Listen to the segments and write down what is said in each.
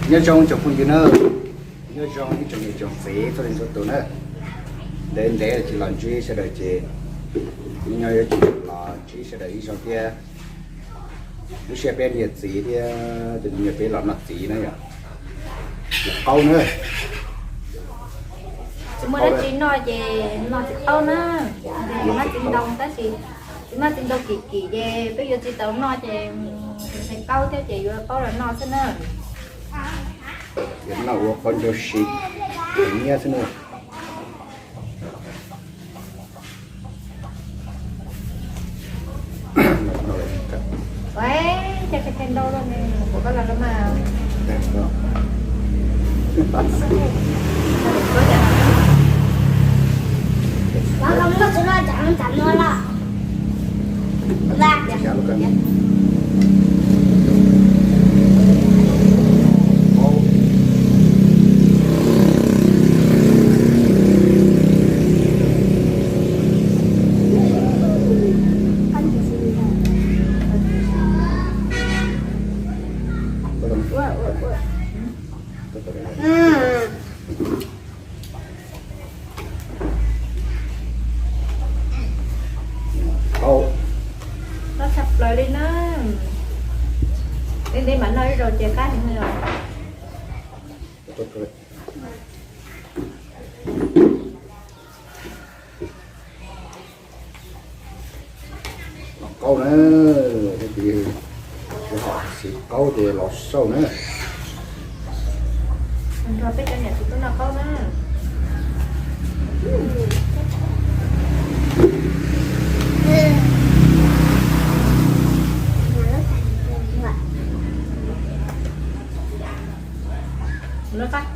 Nyob zoo tsoom phooj ywg na, nyob zoo ib tsoom niam tsoom txiv txhua leej txhua tus na. Ntev ntev tsis los ntsib sawv daws ces hnub no yuav tsum los ntsib sawv daws ib zaug thiab. Lub sij hawm peb niam txiv thiab tus me nyuam peb los noj txiv na yom. Txiv qaub na. Tsis muaj dab tsi noj ces noj txiv qaub na. Txiv maj txiv ntoo tab sis txiv maj txiv ntoo kim kim ces peb yuav tsis tau noj ces nqhis qaub thiab ces yuav qaub los noj xwb na. Yuav noj ua qaub ncaug si, nyiab xwb na. Ua cas khaws ntau luaj ne, kuv koj los mas. Qaub tshaj plaws li na. Ntev ntev mam noj ib zaug ces qab heev li os. Los qaub na, ces ho siv qaub ces los xauj na. Nrog peb cov niam txiv tub noj qaub na. Lov qab.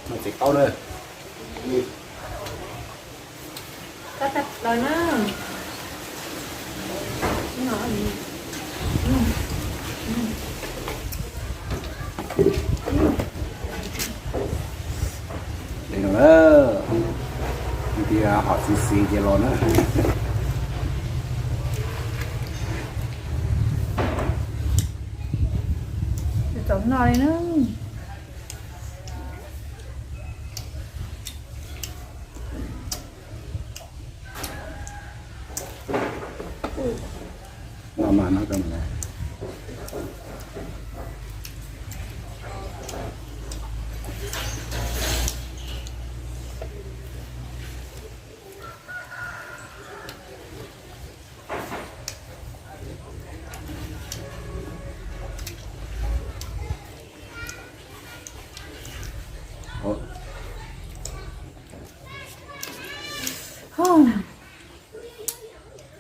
Noj txiv qaub na. Qab tag plaws na. Li no na, tias hom xiv xiv ces los na. Txaus noj li na. Noj mas noj kawg mas na.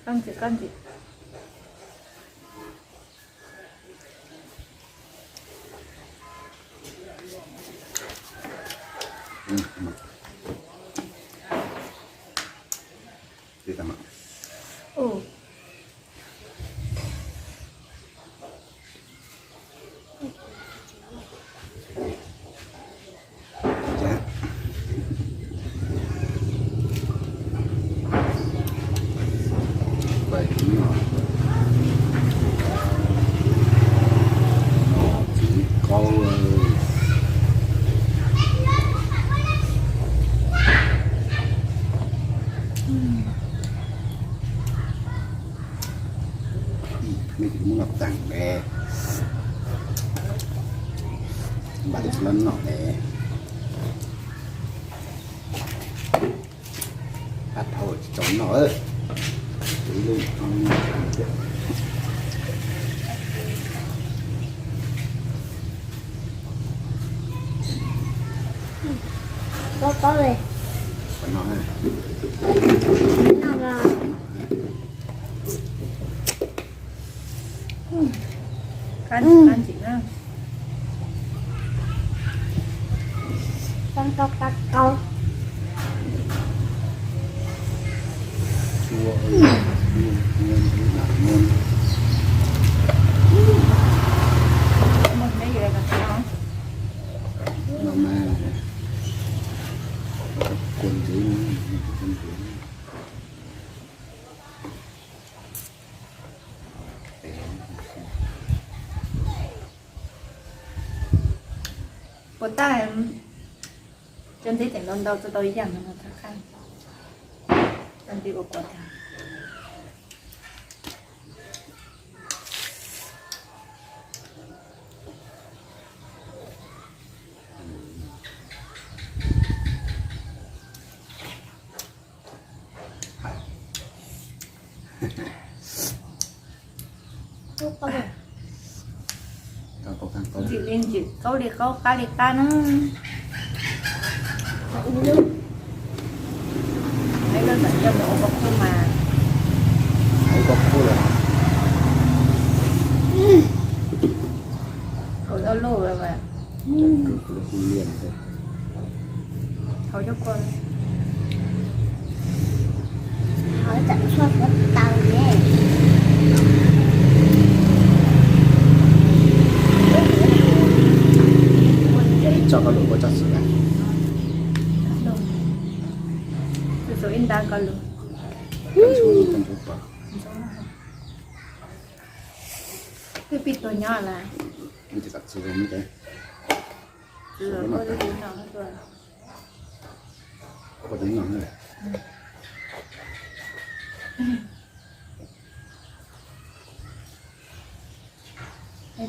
Qab ntxim qab ntxim. Txiv qaub. Nej tsis muab noj tag le, npaj tsis tau noj le. Hab dhau tsis tau noj. Qab ntxim qab ntxim na. Qab qab qab qaub. Puas tag, cov ntxiv teem ntau ntau txog tau ib yam no tag qab. Cov ntxiv ua kuav tag. Ntxim li ntxim, qaub li qaub, qab li qab na. Ib lub tam coj mus ua kua qhuj mas. Ua kua qhuj los. Kaum ob lub lawm mas. Thauv cov kua. Thauv tseem tshuaj suav taws ne. Ib tsob koj lus ua tsob xwm na. Xwm xwm ib nta koj lus. Twb pib tuag nyob lawm.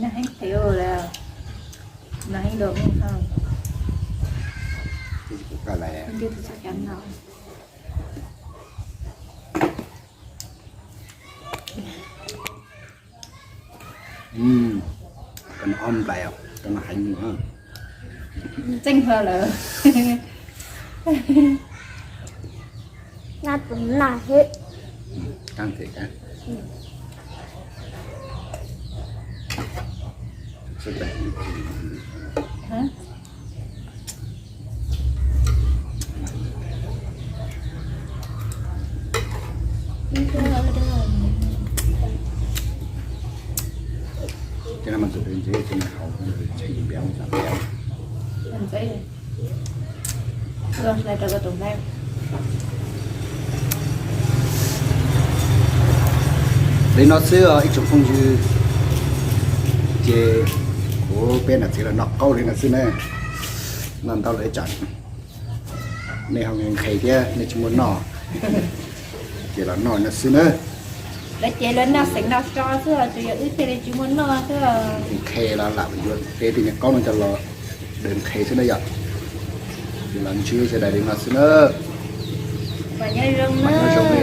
Noj heev qhiav lawm, noj heev dua. Koj no ob nplais, koj no heev. Txeej hlo lawm. Noj tus noj xwb. Qab them qab. Ces no mas tus ntxim ces nws haus ntxim npias ntxim npias. Li no xwb os ib tsoom phooj ywg, ces kuv peb niam txiv los noj qaub li no xwb na. Noj ntau lawm ib tsam nej ho nqhis thiab nej tsis muaj noj, ces los noj no xwb na. Lawv ces lawv noj xeem no so xwb, tsuas yog wb thiaj li tsis muaj noj xwb. Nqhis los lam yuav peb tej niag qaub no coj los daws nqhis xwb na yom. Ces los ntsib sawv daws li no xwb na. Mas nyob zoo na.